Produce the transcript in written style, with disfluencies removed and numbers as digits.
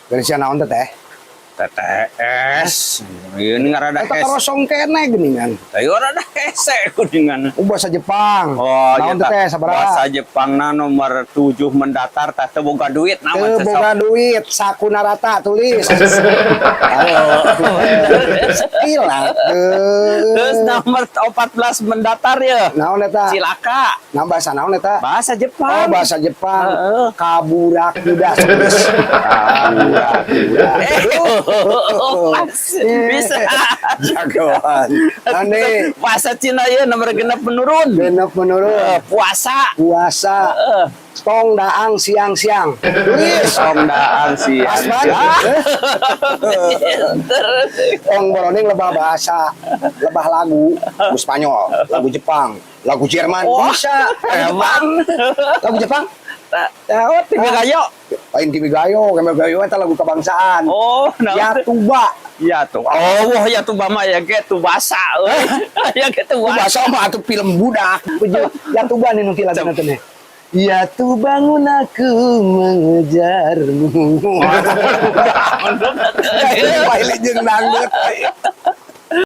Indonesia naon teh teh? TTS. Ini ngarada Eta hese. karosong keneh geuningan. Ayo rada hese kuningan. Oh, bahasa Jepang. Oh, naon iya, teh teh sabaraha? Bahasa Jepangna nomor 7 mendatar tah teu boga duit naon Teu teh, sok. boga duit, sakuna rata tulis. Skill atuh. Terus nomor 14 mendatar ya. Naon eta? Cilaka. Nah, bahasa naon eta? Bahasa Jepang. Oh, bahasa Jepang. Heeh. Kaburakuda tulis. Kaburakuda. Eh, pas. Bisa. Jagoan. Ane Bahasa Cina ya nomor 6 menurun. 6 menurun. Puasa. Puasa. Heeh. Tong daang siang-siang. Tulis. Tong daang siang. Pas banget. Tong boroning lebah bahasa, lebah lagu, lagu Spanyol, lagu Jepang, lagu Jerman. Wah. Bisa. Emang. Lagu Jepang? Oh, Kimi Gayo. Lain Kimi Gayo, Kimi Gayo eta lagu kebangsaan. Oh, nah. Ya tuba. Ya tuh. Oh, wah ya tuh mah ya ge tuh basa euy. Ya ge tuh Bahasa mah atuh film budak. Ya tuba nih nanti lagu nanti nih. Ya tuh bangun aku mengejarmu. Baili jeung dangdut.